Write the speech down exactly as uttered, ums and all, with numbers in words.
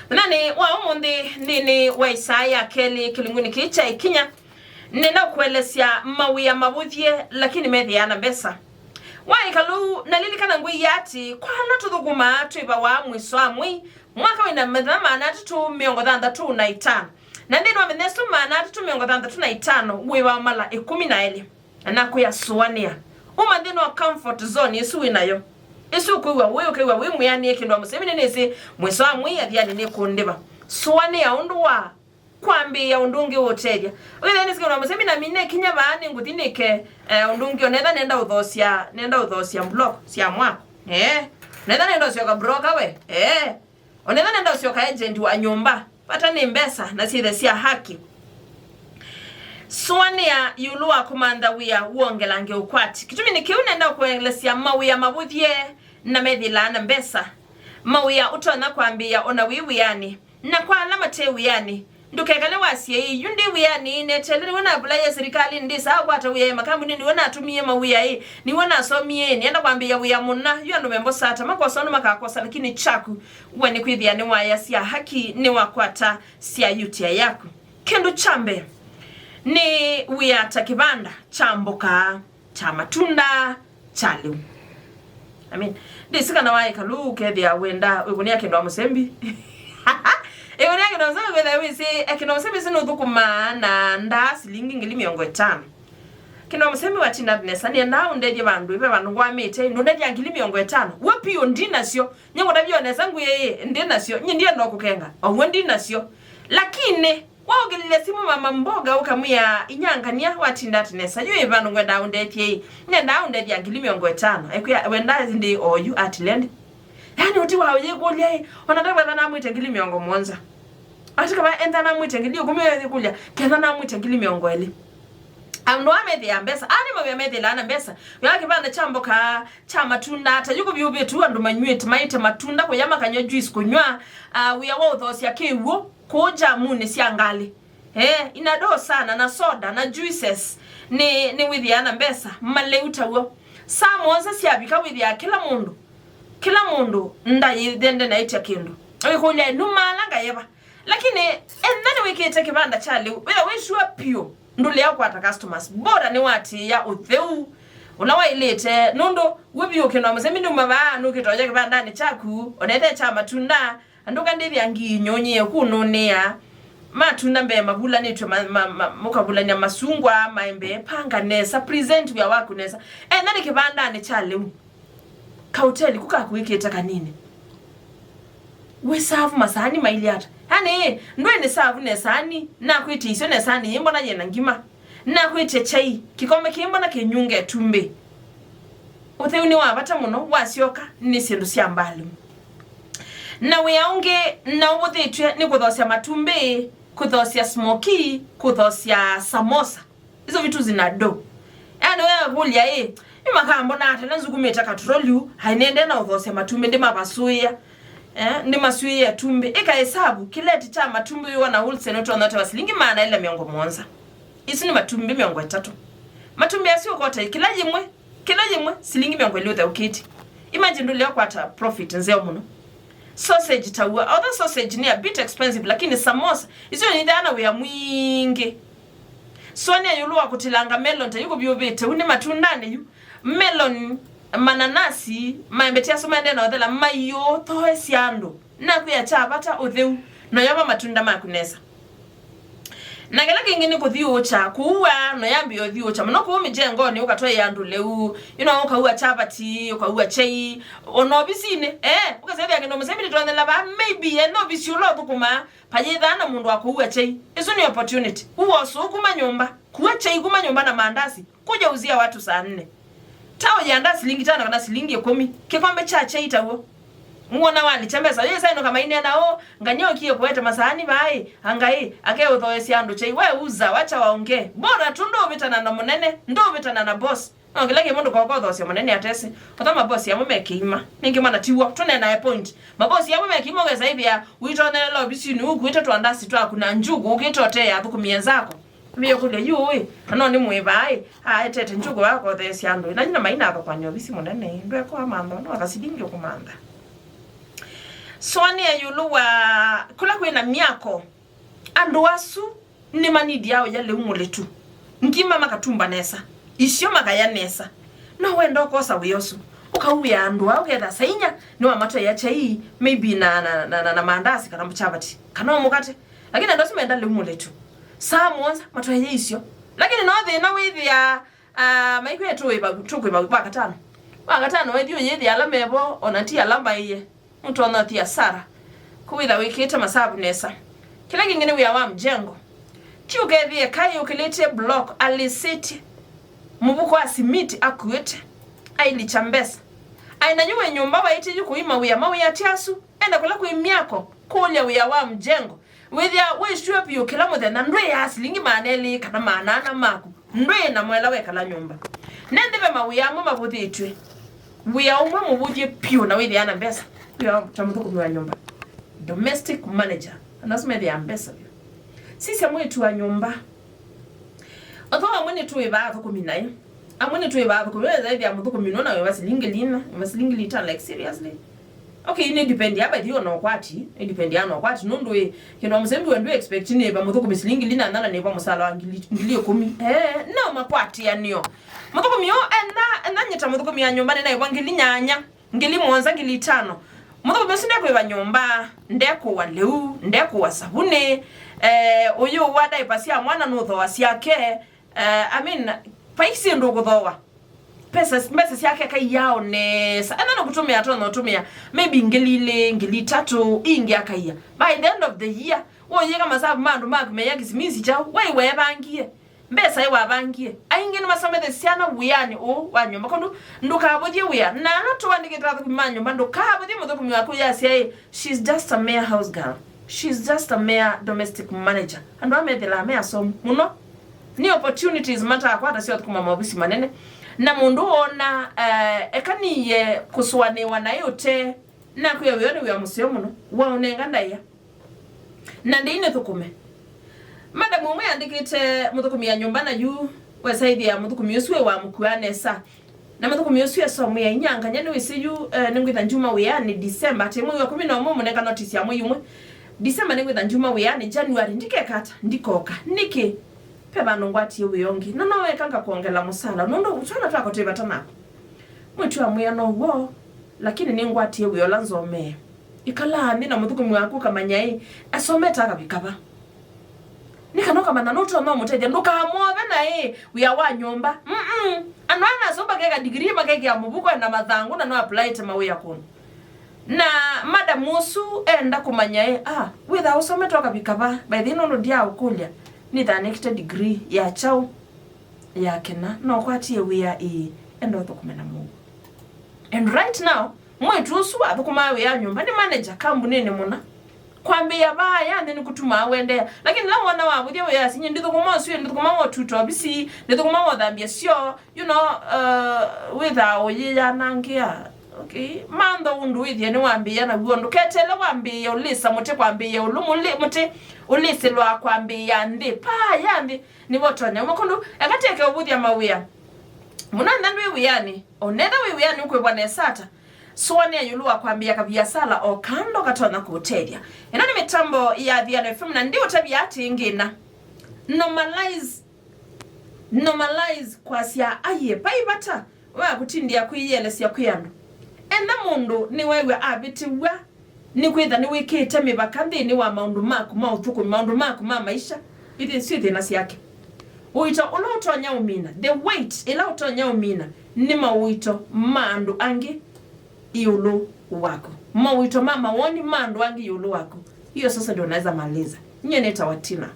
Mũthenyanĩ wa ũmũnthĩ, nthĩnĩ wa ĩsaa ya kelĩ kĩlungunĩ kĩĩ kya ĩkinya, nĩnenda kũelesya mawĩa mavũthye lakini methĩaa na mbesa. Wa ĩkalũ, na lilikana ngwĩie atĩ kwa ala tũthũkũmaa twĩvawa mwĩso wa mwei, mwaka wĩ na mĩthenya maana atatũ mĩongo thanthatũ na ĩtano, na nthĩnĩ wa mĩthenya ĩsu maana atatũ mĩongo thanthatũ na ĩtano wĩvawa mala ĩkũmi na elĩ. Na nakwĩa, sũanĩa. Uma nthĩnĩ wa comfort zone ĩsu wĩ nayo. Ĩsu ũkwĩw'a wĩ, ũkew'a wĩ mwĩanĩe kĩndũ wa mũsemi nĩnĩsĩ mwĩso wa mwei athiani nĩkũndĩva. Sũanĩa ũndũ wa kwambĩĩa ũndũ ũngĩ ũũtethya. Wĩthĩa nĩsĩ kĩndũ wa mũsemi namine kinya vaa nĩngũthi nĩke, eh, ũndũ ũngĩ, onetha nenda ũthosya, nenda ũthosya block sya mwako. Eh. Onetha nenda ũsyoka broker we. Eh. Onetha nenda ũsyoka agent wa nyũmba. Vata nĩ mbesa na syĩthe sya haki. Sũanĩa ĩũlũ wa kũmantha wĩa wongelange ũkwati. Kĩtumi nĩ kĩu nenda kũelesya mawĩa mavũthye na methĩlaa na mbesa. Mawĩa ũtonya kwambĩĩa ona wĩ wĩanĩ. Na kwa ala mate wĩanĩ, ndũkekale wasye, ĩ, yu ndĩ wĩanĩ, neteele nĩw'o na apply silikalĩnĩ, ndĩsaa kwata wĩa makambunĩ, nĩw'o natumie mawĩa, ĩ, nĩw'o nasomie, ĩ, nĩenda kwambĩĩa wĩa mũna. Yu andũ membosaa ta makosa ũndũ makakosa, lakini kyaku we nĩ kwĩthĩa nĩwayasya haki, nĩwakwata sya yutia yaku. Kĩndũ kya mbee nĩ wĩa ta kĩvanda kya mboka, kya matunda, kya lĩu. I mean, ndĩsĩ kana wa ĩkalũ ũkethĩa wenda wĩkũnĩa kĩndũ wa mũsembi. Ĩkũnĩa kĩndũ wa mũsembi, kwĩthĩa wĩsĩ, eh, kĩndũ wa mũsembi sĩ nũthũkũmaa na ndaa silingi ngili mĩongo ĩtano. Kĩndũ wa mũsembi watinda nesa, nĩendaa ũndethye vandũ, ve vandũ ngwamĩte, ndũndethya ngili mĩongo ĩtano. W'o piũ ndi nasyo, nyie ngũtavya o nesa ngwĩe, ĩ, ndi nasyo, nyie ndienda kũkenga, o w'o ndi nasyo. Lakini, waũkĩlĩlya simũ mama mboga ũkamwĩa, inyangania, watinda ati nesa, yu ĩ vandũ ngwendaa ũndethye ĩ, nendaa ũndethya ngili mĩongo ĩtano. Ekwĩa, wenda ndi oyu atilendi. Yaani ũti wa ũyĩkũlya ĩ, ona ndaketha namwĩte ngili mĩongo mũonza. Ati kava enda namwĩte ngili ĩkũmi, ũyĩkũlya ketha namwĩte ngili mĩongo ĩlĩ. Andũ aa methĩaa mbesa, aa nĩ mawĩa methĩlaa na mbesa. Wĩa kĩvanda kya mboka, kya matunda, ta yu kũvyũvĩtu andũ manyw'ĩte, maĩte matunda kũya makanywa juice kũnyw'a, ah, wĩa wa ũthosya kĩw'ũ, kũũ jamunĩ sya ngalĩ. Eh, inadoo sana na soda na juices nĩ, nĩ wĩthĩaa na mbesa, malĩu ta w'o. Saa mũonza syavika wĩthĩaa kĩla mũndũ, kĩla mũndũ ndayĩthende naĩtya kĩndũ. Ũikũlya numaala ngayeva. Lakini, enda nĩwĩkĩte kĩvanda kya lĩu, wĩtha wĩ sure piũ, ndũlea ũkwata customers. Bora nĩwatĩĩa ũtheu ũla waĩlĩte, nũndũ wĩ vyũ kĩndũ wa mũsembi numa vaa, nũkĩtonya kĩvandanĩ kyaku, onethe kya matunda, andũ kandĩthya ngiinyo nyie kũnũnĩa matunda mbee mavulanĩtw'e ma, ma, ma, mũkavulany'a masungwa, maembe, panga nesa, present wĩa waku nesa. Enda nĩ kĩvandanĩ kya lĩu. Kauteli ku kakwĩkĩte kanini. Wĩ savu masaani mailye ata? Yaani, ndwĩ nĩ savu ne saani, nakwĩtye isyo ne saani yĩmbona yĩna ngima. Nakwĩtye chai, kĩkombe kĩmbona kĩnyunga ĩtumbĩ. Ũtheu nĩ wa vata mũno, wasyoka nĩ syĩndũ sya mbalĩ. Na wĩa ũngĩ na ũvũthĩtw'e nĩ kũthosya matumbĩ, kũthosya smoki, kũthosya samosa. Hizo vitu zina do. Yaani wewe kũlya ĩ, nĩ makambona ata na nzukumĩte katũroliu, ai nende na ũthosya matumbĩ ndĩmavasũĩa. Eh, ndĩmasũĩa ĩtumbĩ. Ĩka hesabu, kĩleti kya matumbĩ wĩwa na Wilson ũtonya ũtewa silingi maana elĩ na mĩongo mũonza. Isu nĩ matumbĩ mĩongo ĩtatũ. Matumbĩ asu ũkota kĩla yĩmwe, kĩla yĩmwe silingi mĩongo ĩlĩ ũtheũkĩtye. Imagine ndũlea kwata profit nzeo mũno. Sausage taw'a. Although sausage nĩ a bit expensive, lakini samosa, isu nĩ ithana wĩa mwingĩ. Sũanĩa ĩũlũ wa kũtilanga melon ta yu kũvyũvĩte, u nĩ matundanĩ yu. Melon, mananasi, maembe ti asu maendee na ũthela, maiũ, thoe sya andũ. Nakwĩa kya vata ũtheu, na ũyava matunda maku nesa. Na kĩla kĩngĩ nĩ kũthiũũkya, kũua, na ũyambĩĩa ũthiũũkya mũno kũu mĩjengonĩ, ũkatwaĩa andũ lĩu, you know, ũkaua chavati, ũkaua chai, ona ovisinĩ, eh, ũkasethĩa kĩndũ mũsembi nĩtwonela vaa, maybe, ene ovisi ũla ũthũkũmaa, payĩthaa na mũndũ wa kũua chai. Ĩsu nĩ opportunity. Ua ũsũũ kuma nyũmba. Kua chai kuma nyũmba na maandasi. Kuja uzia watu saa nne. Ta ũyĩandaa silingi tano kana silingi ĩkũmi. Kĩkombe kya chai taw'o. Muona walikya mbesa. Yĩsa ĩno kama inena, "Oh, ngania ũkie kũete masaani vaĩ. Angai, akeũthoesya andũ chai." We uza, wacha waongee. Bora tu ndũvĩtana na mũnene, ndũvĩtana na boss. No kĩla kĩmwe ndũkokothoosya mũnene atesĩ. Otha mabosi amwe me kĩima. Nĩngĩ mana tiw'o. Tũnenae point. Mabosi amwe me kĩima ũkesa ĩthĩa wĩtonyelela ovisinĩ ũkuĩte twandasi twaku na njuku ũkĩte ũtee athũkũmi enzako. Mbĩe kũlya yu ũĩ, na no nĩ mwĩvaaĩ, aetete njuku akotheesya andũ. Ĩla nyina maina athokwany'a ovisi mũnene, ndwekwa mantha, no akasilingi ũkũmantha. Sũanĩa ĩũlũ wa kũla kwĩ na myako. Andũ asu nĩmanidĩaa ũya lĩu mũlĩtu. Ngima makatumba nesa, isio makaya nesa. No wenda ũkosa wĩa ũsu, ũkauĩa andũ aa, ũketha saa inya nĩwamatwaĩa kyai, maybe na, na, na, na, na mandasi kana chapati kana o mũkate. Lakini andũ asu menda lĩu mũlĩtu. Saa mũonza matwaĩe isio. Lakini no thĩna wĩthĩa, ah, maikwĩa tũkwĩva, tũkwĩva wakatano. Wakatano wethi ũyĩthĩa ala mevo, ona ti ala mbaĩe. Mũtonya ũthi asara. Kũwĩtha wĩkĩte masavu nesa. Kĩla kĩngĩ nĩ wĩa wa mjengo. Ti ũkethĩe kaĩ ũkĩlĩtye block alĩsĩtye mũvuko wa simiti akuĩte. Ailikya mbesa. Aĩ na yu wĩ nyũmba waĩtye yu kũima wĩa mawĩa ti asu. Enda kũla kwĩ myako, kũlya wĩa wa mjengo. Wĩthĩa wĩ sure vyũ kĩla mũthenya ndwĩaa silingi maana elĩ kana maana ana maku. Ndwĩ na mwela wekala nyũmba. Nĩnthĩ ve mawĩa amwe mavũthĩtw'e. Wĩa ũmwe mũvũthye pyũ na wĩthĩaa na mbesa. Wĩa wa ta mũthũkũmi wa nyũmba. Domestic manager. Andũ asu methĩaa mbesa vyũ. Sisya mwĩĩtu wa nyũmba. Although amwe nĩtũĩvaa athũkũmi naĩ. Amwe nĩtũĩvaa athũkũmi. Wĩthĩa mũthũkũmi nũna wĩva silingi lina, wĩva silingi litano, like, seriously. Okay, nĩ depend ya, by the way, ona ũkwati, nĩ depend ya ona ũkwati, nũndũ ĩ, kĩndũ wa mũsembi we ndũ expect nĩ va mũthũkũmi silingi lina nana nĩ va mũsala wa ngili, ngili ĩkũmi. Eh, no makwatĩanĩo. Mũthũkũmi ũ, enda, enda nyita mũthũkũmi ya nyũmba nĩ naĩvwa ngili nyanya, ngili mũonza, ngili itano. Mũthũkũmi ũsu ndekũĩva nyũmba, ndekũwa lĩu, ndekũwa savunĩ, eh, ũyũ wa diaper sya mwana nũthoa syake, eh, I mean, vai syĩndũ ũkũthoa. Pesa, mbesa syake akaiao nesa. Ethwa nũkũtũmĩa, atonya ũtũmĩa maybe ngili ilĩ, ngili itatũ, ingĩ akaia. By the end of the year, woyĩka masavu ma andũ maku meya kisimisi kyao, wai weevangie. Mbesa ĩ wavangie. Aingĩ nĩmasomethesye syana wĩanĩ ũũ wa nyũmba. Kũndũ ndũkavũthye wĩa. Na ala tũandĩkĩte athũkũmi ma nyũmba, ndũkavũthye mũthũkũmi waku yasya ĩ, she's just a mere house girl. She's just a mere domestic manager. Andũ aa methĩlaa me asomu mũno. Nĩ opportunities matakwata sya ũthũkũma maovisi manene. Na mũndũ woona, eh, eka niye kũsũanĩwa naĩ ũtee, nakwĩa wĩo nĩ wĩa mũseo mũno, waũnenga ndaĩa. Na ndĩi nĩthũkũme. Madam ũmwe andĩkĩte mũthũkũmi ya nyũmba na yu wesaĩthĩa mũthũkũmi ũsu ĩ wa mũkua nesa. Na mũthũkũmi ũsu esomwĩa inyanganya nĩwĩsĩ yu, eh, nĩngwĩtha ndyuma wĩanĩ December, atĩ mwei wa kũmi na ũmwe mũnenga notice ya mwei ũmwe. December nĩngwĩtha ndyuma wĩanĩ, January ndikeka ata, ndikoka. Nĩkĩ? Ve vandũ ngwatie wĩa ũngĩ. Na no weka ngakwongela mũsala, nũndũ twana twakwa twĩ vata naku. Mwĩtu amwĩa no w'o, lakini nĩngwatie wĩa ũla nzomee. Ĩkalaa nthĩ na mũthũkũmi waku ũkamanya ĩ, asomete akavika va. Nĩ kana ũkamanya nũtonya ũmũtethya, ndũkamwove na ĩ wĩa wa nyũmba. Mm-mm. Andũ aa nasoma makeka degree, makekĩa mũvuko na mathangũ na no applyĩte mawĩa kũndũ. Na madam ũsu enda kũmanya ĩ, ah, wĩthaa ũsomete ũkavika va? By the way, nũndũ ndyaaũkũlya, nĩthanĩkĩte degree ya kyaũ? Ya kĩna. No ũkwatie wĩa ĩĩ? Enda ũthũkũme na mũuo. And right now, mwĩĩtu ũsu athũkũmaa wĩa nyũmba nĩ manager kambunĩnĩ mũna. Kwambĩĩa vaa ya nthĩ nĩkũtumaa ũendeea. Lakini ĩla wona wavũthya wĩa, asinye ndithũkũma ũsu, ndithũkũma wa ũtuta ovisi, ndithũkũma wa ũthambya syoo, you know, uh, wĩthaa ũyĩyanangĩa. Okay? Mantha ũndũ wĩthĩe nĩwambĩĩa naw'o. Ndũketeele wambĩĩe ũlĩsa mũtĩ kwambĩĩa ĩũlũ mũlĩ, mũtĩ ũlĩsĩlwa kwambĩĩa nthĩ. Paa ya nthĩ nĩvo ũtonya uma kũndũ. Eka teke ũvũthya mawĩa. Mũno ntha ndwĩ wĩanĩ. Onetha wĩ wĩanĩ ũkwĩw'a nesa ata, sũanĩa ĩũlũ wa kwambĩĩa kaviasala o kando katonya kũũtethya. Ĩno nĩ mĩtambo ya Thiano F M na ndiũtavya atĩ ĩngĩ na normalize, normalize kwasya aiye, vai vata wa kũtindĩa kwĩyĩelesya kwĩ andũ. Enda mũndũ nĩweew'a avĩtĩw'a nĩkwĩtha nĩwĩkĩĩte mĩvaka nthĩnĩ wa maũndũ maku ma ũthũkũmi, maũndũ maku ma maisha, ithi syĩ thĩna syake. Ũito ũla ũtonya ũmina, the weight ĩla ũtonya ũmina, nĩ maũito ma andũ angĩ ĩũlũ waku, maũito ma mawoni ma andũ angĩ ĩũlũ waku. Hiyo sasa ndio unaweza maliza. Nyie nĩtawa Tina.